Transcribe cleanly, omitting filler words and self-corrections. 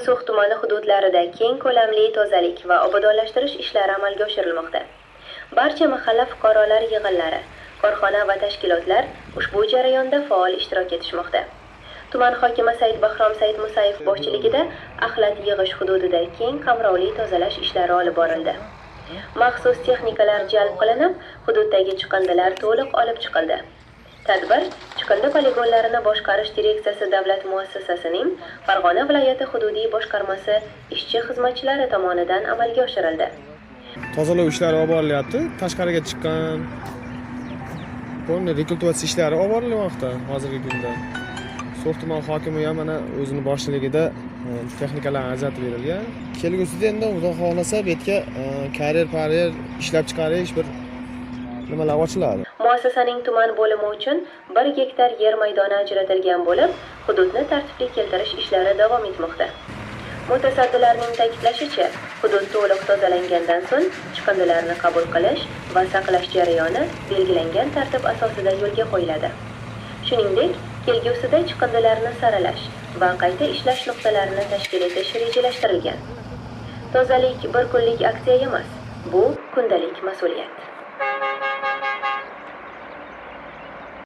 So'x tumani hududlarida keng ko'lamli tozalik va obodonlashtirish ishlari amalga oshirilmoqda. Barcha mahalla fuqarolar yig'inlari, korxona va tashkilotlar ushbu jarayonda faol ishtirok etishmoqda. Tuman hokimi Said Bahrom Saidmusayev boshchiligida axlat yig'ish hududida keng qamrovli tozalash ishlari olib borildi. Maxsus texnikalar jalb qilinib, hududdagi chiqindilar to'liq olib chiqildi. Tadbir Chiqindi poligonlarini boshqarish direksiyasi davlat muassasasining Farg'ona viloyati hududiy boshqarmasi ishchi xizmatchilari tomonidan amalga oshirildi. Tozalov ishlari olib borilyapti. Tashqariga chiqqan полный rekultivatsiya ishlari olib borilmoqda hozirgi kunda. So'x tuman hokimi ham mana o'zini boshchiligida texnikalar ajratib berilgan. Kelgusida endi Xudo xohlasa bu yerga karyer paryer ishlab chiqarish bir nimalar ochiladi. Muassasaning tuman bo'limi uchun 1 gektar yer maydoni ajratilgan bo'lib, hududni tartibga keltirish ishlari davom etmoqda. Mutasaddilarning ta'kidlashicha, hudud to'liq tozalangandan so'ng chiqindilarni qabul qilish va saqlash jarayoni belgilangan tartib asosida yo'lga qo'yiladi. Shuningdek, kelgusida chiqindilarni saralash va qayta ishlash nuqtalarini tashkil etish rejalashtirilgan. Tozalik bir kunlik aksiya emas, bu kundalik mas'uliyat.